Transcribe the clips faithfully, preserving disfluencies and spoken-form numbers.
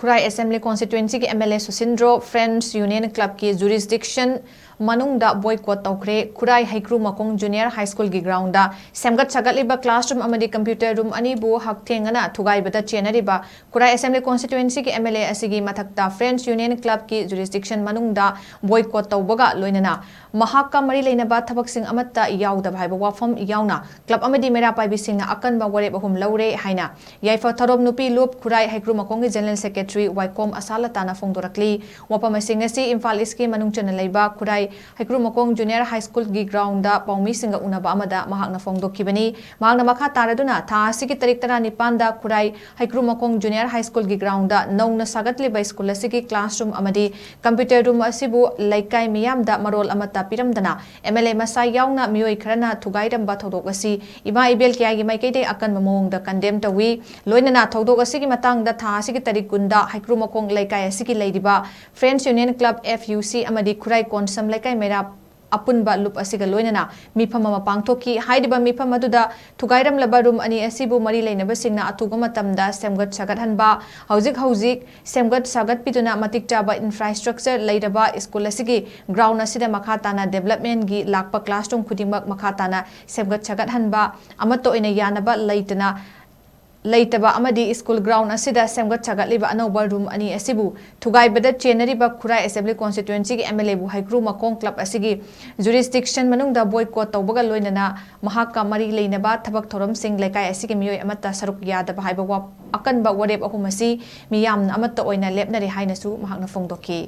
ꯈꯨꯔꯥꯏ assembly ꯀꯣꯟꯁꯇꯤꯇ꯭ꯋꯦꯟꯁꯤꯒꯤ M L A Susindro friends union ꯀ꯭ꯂꯕꯀꯤ jurisdiction ꯃꯅꯨꯡꯗ ꯕꯣꯏꯀꯣꯠ ꯇꯧꯈ꯭ꯔꯦ꯫ ꯈꯨꯔꯥꯏ ꯍꯩꯀ꯭ꯔꯨ ꯃꯈꯣꯡ ꯖꯨꯅꯤꯌꯔ ꯍꯥꯏ ꯁ꯭ꯀꯨꯜꯒꯤ ꯒ꯭ꯔꯥꯎꯟꯗ ꯁꯦꯝꯒꯠ ꯁꯥꯒꯠꯂꯤꯕ ꯀ꯭ꯂꯥꯁꯔꯨꯝ ꯑꯃꯗꯤ ꯀꯝꯄ꯭ꯌꯨꯇꯔ ꯔꯨꯝ ꯑꯅꯤꯕꯨ ꯍꯛꯊꯦꯡꯅꯅ ꯊꯨꯒꯥꯏꯕꯗ ꯆꯦꯟꯅꯔꯤꯕ ꯈꯨꯔꯥꯏ ꯑꯦꯁꯦꯝꯕ꯭ꯂꯤ ꯀꯣꯟꯁꯇꯤꯇ꯭ꯋꯦꯟꯁꯤꯒꯤ ꯑꯦꯝ ꯑꯦꯜ ꯑꯦ ꯑꯁꯤꯒꯤ ꯃꯊꯛꯇ ꯐ꯭ꯔꯦꯟꯁ ꯌꯨꯅꯤꯌꯟ ꯀ꯭ꯂꯕꯀꯤ ꯖꯨꯔꯤꯁꯗꯤꯛꯁꯟ ꯃꯅꯨꯡꯗ ꯕꯣꯏꯀꯣꯠ ꯇꯧꯕꯒ ꯂꯣꯏꯅꯅ ꯃꯍꯥꯛꯀ ꯃꯔꯤ ꯂꯩꯅꯕ ꯊꯕꯛꯁꯤꯡ ꯑꯃꯠꯇ ꯌꯥꯎꯗꯕ ꯍꯥꯏꯕ ꯋꯥꯐꯝ ꯌꯥꯎꯅ ꯀ꯭ꯂꯕ ꯑꯃꯗꯤ ꯃꯩꯔꯥ ꯄꯥꯏꯕꯤꯁꯤꯡꯅ ꯑꯀꯟꯕ ꯋꯥꯔꯦꯞ ꯑꯍꯨꯝ ꯂꯧꯔꯦ ꯍꯥꯏꯅ ꯌꯥꯏꯐ ꯊꯧꯔꯝ ꯅꯨꯄꯤ ꯂꯨꯞ ꯈꯨꯔꯥꯏ ꯍꯩꯀ꯭ꯔꯨ ꯃꯈꯣꯡꯒꯤ ꯖꯦꯅꯔꯦꯜ ꯁꯦꯀ꯭ꯔꯦꯇꯔꯤ ꯋꯥꯏꯈꯣꯝ ꯑꯁꯥꯂꯇꯥꯅ ꯐꯣꯡꯗꯣꯔꯛꯂꯤ꯫ ꯋꯥꯐꯝ ꯑꯁꯤꯡ ꯑꯁꯤ ꯏꯝꯐꯥꯜ ꯏꯁꯀꯤ ꯃꯅꯨꯡ ꯆꯟꯅ ꯂꯩꯕ ꯈꯨꯔꯥꯏ ꯍꯩꯀ꯭ꯔꯨ ꯃꯈꯣꯡ ꯖꯨꯅꯤꯌꯔ ꯍꯥꯏ ꯁ꯭ꯀꯨꯜꯒꯤ ꯒ꯭ꯔꯥꯎꯟꯗ ꯄꯥꯎꯃꯤꯁꯤꯡꯒ ꯎꯅꯕ ꯑꯃꯗ ꯃꯍꯥꯛꯅ ꯐꯣꯡꯗꯣꯛꯈꯤꯕꯅꯤ꯫ ꯃꯍꯥꯛꯅ ꯃꯈꯥ ꯇꯥꯔꯗꯨꯅ ꯊꯥ ꯑꯁꯤꯒꯤ ꯇꯥꯔꯤꯛ ꯇꯔꯥꯅꯤꯄꯥꯟꯗ ꯈꯨꯔꯥꯏ ꯍꯩꯀ꯭ꯔꯨ ꯃꯈꯣꯡ ꯖꯨꯅꯤꯌꯔ ꯍꯥꯏ ꯁ꯭ꯀꯨꯜꯒꯤ ꯒ꯭ꯔꯥꯎꯟꯗ ꯅꯧꯅ ꯁꯥꯒꯠꯂꯤꯕ ꯁ꯭ꯀꯨꯜ ꯑꯁꯤꯒꯤ ꯀ꯭ꯂꯥꯁꯔꯨꯝ ꯑꯃꯗꯤ ꯀꯝꯄ꯭ꯌꯨꯇꯔ ꯔꯨꯝ ꯑꯁꯤꯕꯨ ꯂꯩꯀꯥꯏ ꯃꯤꯌꯥꯝꯗ ꯃꯔꯣꯜ ꯑꯃꯠꯇ ꯄꯤꯔꯝꯗꯅ ꯑꯦꯝ ꯑꯦꯜ ꯑꯦ ꯃꯁꯥ ꯌꯥꯎꯅ ꯃꯤꯑꯣꯏ ꯈꯔꯅ ꯊꯨꯒꯥꯏꯔꯝꯕ ꯊꯧꯗꯣꯛ ꯑꯁꯤ ꯏꯃꯥ ꯏꯕꯦꯜ ꯀꯌꯥꯒꯤ ꯃꯥꯏꯀꯩꯗꯒꯤ ꯑꯀꯟꯕ ꯃꯑꯣꯡꯗ ꯀꯟꯗꯦꯝ ꯇꯧꯏ꯫ ꯂꯣꯏꯅꯅ ꯊꯧꯗꯣꯛ ꯑꯁꯤꯒꯤ ꯃꯇꯥꯡꯗ ꯊꯥ ꯑꯁꯤꯒꯤ ꯇꯥꯔꯤꯛ ꯀꯨꯟꯗ ꯍꯩꯀ꯭ꯔꯨ ꯃꯈꯣꯡ ꯂꯩꯀꯥꯏ ꯑꯁꯤꯒꯤ ꯂꯩꯔꯤꯕ French union club, F U C, ꯑꯃꯗꯤ ꯈꯨꯔꯥꯏ ꯀꯣꯟꯁꯝ ꯂꯩꯀꯥꯏ ꯃꯩꯔꯥ ꯑꯄꯨꯟꯕ ꯂꯨꯞ ꯑꯁꯤꯒ ꯂꯣꯏꯅꯅ ꯃꯤꯐꯝ ꯑꯃ ꯄꯥꯡꯊꯣꯛꯈꯤ꯫ ꯍꯥꯏꯔꯤꯕ ꯃꯤꯐꯝ ꯑꯗꯨꯗ ꯊꯨꯒꯥꯏꯔꯝꯂꯕ ꯔꯨꯝ ꯑꯅꯤ ꯑꯁꯤꯕꯨ ꯃꯔꯤ ꯂꯩꯅꯕꯁꯤꯡꯅ ꯑꯊꯨꯕ ꯃꯇꯝꯗ ꯁꯦꯝꯒꯠ ꯁꯥꯒꯠꯍꯟꯕ, ꯍꯧꯖꯤꯛ ꯍꯧꯖꯤꯛ ꯁꯦꯝꯒꯠ ꯁꯥꯒꯠꯄꯤꯗꯨꯅ ꯃꯇꯤꯛ ꯆꯥꯕ ꯏꯟꯐ꯭ꯔꯥꯁ꯭ꯇ꯭ꯔꯛꯆꯔ ꯂꯩꯔꯕ ꯁ꯭ꯀꯨꯜ ꯑꯁꯤꯒꯤ ꯒ꯭ꯔꯥꯎꯟ ꯑꯁꯤꯗ ꯃꯈꯥ ꯇꯥꯅ ꯗꯦꯕꯂꯞꯃꯦꯟꯒꯤ ꯂꯥꯛꯄ ꯀ꯭ꯂꯥꯁꯔꯨꯝ ꯈꯨꯗꯤꯡꯃꯛ ꯃꯈꯥ ꯇꯥꯅ ꯁꯦꯝꯒꯠ ꯁꯥꯒꯠꯍꯟꯕ, ꯑꯃꯠꯇ ꯑꯣꯏꯅ ꯌꯥꯅꯕ ꯂꯩꯇꯅ ꯂꯩꯇꯕ ꯑꯃꯗꯤ ꯁ꯭ꯀꯨꯜ ꯒ꯭ꯔꯥꯎꯟ ꯑꯁꯤꯗ ꯁꯦꯝꯒꯠ ꯁꯥꯒꯠꯂꯤꯕ ꯑꯅꯧꯕ ꯔꯨꯝ ꯑꯅꯤ ꯑꯁꯤꯕꯨ ꯊꯨꯒꯥꯏꯕꯗ ꯆꯦꯟꯅꯔꯤꯕ ꯈꯨꯔꯥꯏ ꯑꯦꯁꯦꯝꯕ꯭ꯂꯤ ꯀꯣꯟꯁꯇꯤꯇ꯭ꯋꯦꯟꯁꯤꯒꯤ ꯑꯦꯝ ꯑꯦꯜ ꯑꯦꯕꯨ ꯍꯩꯀ꯭ꯔꯨ ꯃꯈꯣꯡ ꯀ꯭ꯂꯕ ꯑꯁꯤꯒꯤ ꯖꯨꯔꯤꯁꯗꯤꯛꯁꯟ ꯃꯅꯨꯡꯗ ꯕꯣꯏꯀꯣꯠ ꯇꯧꯕꯒ ꯂꯣꯏꯅꯅ ꯃꯍꯥꯛꯀ ꯃꯔꯤ ꯂꯩꯅꯕ ꯊꯕꯛ ꯊꯧꯔꯝꯁꯤꯡ, ꯂꯩꯀꯥꯏ ꯑꯁꯤꯒꯤ ꯃꯤꯑꯣꯏ ꯑꯃꯠꯇ ꯁꯔꯨꯛ ꯌꯥꯗꯕ ꯍꯥꯏꯕ ꯋꯥ-, ꯑꯀꯟꯕ ꯋꯥꯔꯦꯞ ꯑꯍꯨꯝ ꯑꯁꯤ ꯃꯤꯌꯥꯝꯅ ꯑꯃꯠꯇ ꯑꯣꯏꯅ ꯂꯦꯞꯅꯔꯦ ꯍꯥꯏꯅꯁꯨ ꯃꯍꯥꯛꯅ ꯐꯣꯡꯗꯣꯛꯈꯤ꯫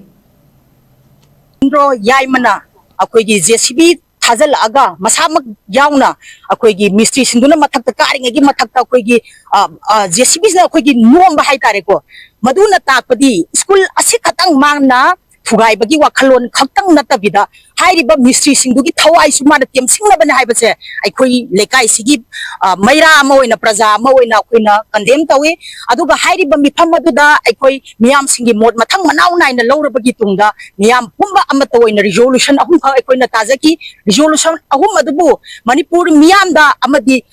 ꯏꯟꯗ꯭ꯔꯣ ꯌꯥꯏꯃꯅ ꯑꯩꯈꯣꯏꯒꯤ ꯖꯦ ꯁꯤ ꯕꯤ ꯊꯥꯖꯤꯜꯂꯛꯑꯒ ꯃꯁꯥꯃꯛ ꯌꯥꯎꯅ ꯑꯩꯈꯣꯏꯒꯤ ꯃꯤꯁꯇ꯭ꯔꯤꯁꯤꯡꯗꯨꯅ ꯃꯊꯛꯇ ꯀꯥꯔꯤꯉꯩꯒꯤ ꯃꯊꯛꯇ ꯑꯩꯈꯣꯏꯒꯤ, ꯑ, ꯑ, ꯖꯦ ꯁꯤ ꯕꯤꯁꯤꯅ ꯑꯩꯈꯣꯏꯒꯤ ꯅꯣꯝꯕ ꯍꯥꯏꯇꯥꯔꯦꯀꯣ, ꯃꯗꯨꯅ ꯇꯥꯛꯄꯗꯤ ꯁ꯭ꯀꯨꯜ ꯑꯁꯤꯈꯛꯇꯪ ꯃꯥꯅ ꯊꯨꯒꯥꯏꯕꯒꯤ ꯋꯥꯈꯜꯂꯣꯟ ꯈꯛꯇꯪ ꯅꯠꯇꯕꯤꯗ ꯍꯥꯏꯔꯤꯕ ꯃꯤꯁꯇ꯭ꯔꯤꯁꯤꯡꯗꯨꯒꯤ ꯊꯋꯥꯏꯁꯨ ꯃꯥꯅ ꯇꯦꯝꯁꯤꯡꯅꯕꯅꯦ ꯍꯥꯏꯕꯁꯦ ꯑꯩꯈꯣꯏ ꯂꯩꯀꯥꯏꯁꯤꯒꯤ, ꯑ, ꯃꯩꯔꯥ ꯑꯃ ꯑꯣꯏꯅ, ꯄ꯭ꯔꯖꯥ ꯑꯃ ꯑꯣꯏꯅ ꯑꯩꯈꯣꯏꯅ ꯀꯟꯗꯦꯝ ꯇꯧꯏ꯫ ꯑꯗꯨꯒ ꯍꯥꯏꯔꯤꯕ ꯃꯤꯐꯝ ꯑꯗꯨꯗ ꯑꯩꯈꯣꯏ ꯃꯤꯌꯥꯝꯁꯤꯡꯒꯤ ꯃꯣꯠ ꯃꯊꯪ ꯃꯅꯥꯎ ꯅꯥꯏꯅ ꯂꯧꯔꯕꯒꯤ ꯇꯨꯡꯗ ꯃꯤꯌꯥꯝ ꯄꯨꯝꯕ ꯑꯃꯠꯇ ꯑꯣꯏꯅ ꯔꯤꯖꯣꯂꯨꯁꯟ ꯑꯍꯨꯝꯈꯛ ꯑꯩꯈꯣꯏꯅ ꯇꯥꯖꯈꯤ꯫ ꯔꯤꯖꯣꯂꯨꯁꯟ ꯑꯍꯨꯝ ꯑꯗꯨꯕꯨ ꯃꯅꯤꯄꯨꯔ ꯃꯤꯌꯥꯝꯗ ꯑꯃꯗꯤ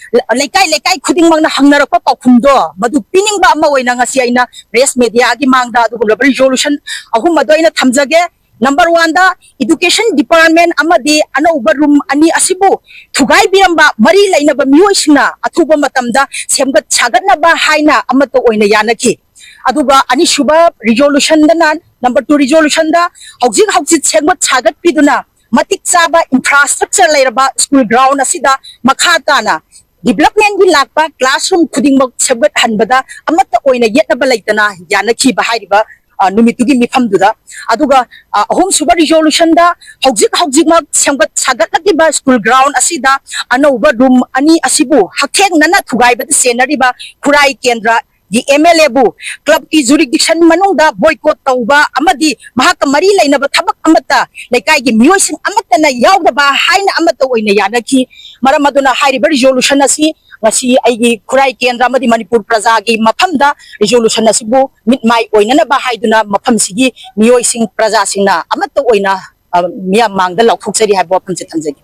ꯂꯩꯀꯥꯏ ꯂꯩꯀꯥꯏ ꯈꯨꯗꯤꯡꯃꯛꯅ ꯍꯪꯅꯔꯛꯄ ꯄꯥꯎꯈꯨꯝꯗꯣ ꯃꯗꯨ ꯄꯤꯅꯤꯡꯕ ꯑꯃ ꯑꯣꯏꯅ ꯉꯁꯤ ꯑꯩꯅ ꯄ꯭ꯔꯦꯁ ꯃꯦꯗꯤꯌꯥꯒꯤ ꯃꯥꯡꯗ ꯑꯗꯨꯒꯨꯝꯂꯕ ꯔꯤꯖꯣꯂꯨꯁꯟ ꯑꯍꯨꯝ ꯑꯗꯨ ꯑꯩꯅ ꯊꯝꯖꯒꯦ꯫ ꯅꯝꯕꯔ ꯋꯥꯟꯗ, ꯏꯗꯨꯀꯦꯁꯟ ꯗꯤꯄꯥꯔꯠꯃꯦꯟ ꯑꯃꯗꯤ ꯑꯅꯧꯕ ꯔꯨꯝ ꯑꯅꯤ ꯑꯁꯤꯕꯨ ꯊꯨꯒꯥꯏꯕꯤꯔꯝꯕ ꯃꯔꯤ ꯂꯩꯅꯕ ꯃꯤꯑꯣꯏꯁꯤꯡꯅ ꯑꯊꯨꯕ ꯃꯇꯝꯗ ꯁꯦꯝꯒꯠ ꯁꯥꯒꯠꯅꯕ ꯍꯥꯏꯅ ꯑꯃꯠꯇ ꯑꯣꯏꯅ ꯌꯥꯅꯈꯤ꯫ ꯑꯗꯨꯒ ꯑꯅꯤꯁꯨꯕ ꯔꯤꯖꯣꯂꯨꯁꯟꯗꯅ, ꯅꯝꯕꯔ ꯇꯨ ꯔꯤꯖꯣꯂꯨꯁꯟꯗ, ꯍꯧꯖꯤꯛ ꯍꯧꯖꯤꯛ ꯁꯦꯝꯒꯠ ꯁꯥꯒꯠꯄꯤꯗꯨꯅ ꯃꯇꯤꯛ ꯆꯥꯕ ꯏꯟꯐ꯭ꯔꯥꯁ꯭ꯇ꯭ꯔꯛꯆꯔ ꯂꯩꯔꯕ ꯁ꯭ꯀꯨꯜ ꯒ꯭ꯔꯥꯎꯟ ꯑꯁꯤꯗ ꯃꯈꯥ ꯇꯥꯅ ꯗꯤꯕ꯭ꯂꯞꯃꯦꯟꯒꯤ ꯂꯥꯛꯄ ꯀ꯭ꯂꯥꯁꯔꯨꯝ ꯈꯨꯗꯤꯡꯃꯛ ꯁꯦꯝꯒꯠꯍꯟꯕꯗ ꯑꯃꯠꯇ ꯑꯣꯏꯅ ꯌꯦꯠꯅꯕ ꯂꯩꯇꯅ ꯌꯥꯅꯈꯤꯕ ꯍꯥꯏꯔꯤꯕ, ꯑ, ꯅꯨꯃꯤꯠꯇꯨꯒꯤ ꯃꯤꯐꯝꯗꯨꯗ꯫ ꯑꯗꯨꯒ, ꯑ, ꯑꯍꯨꯝꯁꯨꯕ ꯔꯤꯖꯣꯂꯨꯁꯟꯗ ꯍꯧꯖꯤꯛ ꯍꯧꯖꯤꯛꯃꯛ ꯁꯦꯝꯒꯠ ꯁꯥꯒꯠꯂꯛꯂꯤꯕ ꯁ꯭ꯀꯨꯜ ꯒ꯭ꯔꯥꯎꯟ ꯑꯁꯤꯗ ꯑꯅꯧꯕ ꯔꯨꯝ ꯑꯅꯤ ꯑꯁꯤꯕꯨ ꯍꯛꯊꯦꯡꯅꯅ ꯊꯨꯒꯥꯏꯕꯗ ꯆꯦꯟꯅꯔꯤꯕ ꯈꯨꯔꯥꯏ ꯀꯦꯟꯗ꯭ꯔꯒꯤ ꯑꯦꯝ ꯑꯦꯜ ꯑꯦꯕꯨ ꯀ꯭ꯂꯕꯀꯤ ꯖꯨꯔꯤꯗꯤꯛꯁꯟ ꯃꯅꯨꯡꯗ ꯕꯣꯏꯀꯣꯠ ꯇꯧꯕ ꯑꯃꯗꯤ ꯃꯍꯥꯛꯀ ꯃꯔꯤ ꯂꯩꯅꯕ ꯊꯕꯛ ꯑꯃꯠꯇ ꯂꯩꯀꯥꯏꯒꯤ ꯃꯤꯑꯣꯏꯁꯤꯡ ꯑꯃꯠꯇꯅ ꯌꯥꯎꯗꯕ ꯍꯥꯏꯅ ꯑꯃꯠꯇ ꯑꯣꯏꯅ ꯌꯥꯅꯈꯤ꯫ ꯃꯔꯝ ꯑꯗꯨꯅ ꯍꯥꯏꯔꯤꯕ ꯔꯤꯖꯣꯂꯨꯁꯟ ꯑꯁꯤ ꯉꯁꯤ ꯑꯩꯒꯤ ꯈꯨꯔꯥꯏ ꯀꯦꯟꯗ꯭ꯔ ꯑꯃꯗꯤ ꯃꯅꯤꯄꯨꯔ ꯄ꯭ꯔꯖꯥꯒꯤ ꯃꯐꯝꯗ ꯔꯤꯖꯣꯂꯨꯁꯟ ꯑꯁꯤꯕꯨ ꯃꯤꯠ ꯃꯥꯏ ꯑꯣꯏꯅꯅꯕ ꯍꯥꯏꯗꯨꯅ ꯃꯐꯝꯁꯤꯒꯤ ꯃꯤꯑꯣꯏꯁꯤꯡ, ꯄ꯭ꯔꯖꯥꯁꯤꯡꯅ ꯑꯃꯠꯇ ꯑꯣꯏꯅ, ꯑ, ꯃꯤꯌꯥꯝ ꯃꯥꯡꯗ ꯂꯥꯎꯊꯣꯛꯆꯔꯤ ꯍꯥꯏꯕ ꯋꯥꯐꯝꯁꯦ ꯊꯝꯖꯒꯦ꯫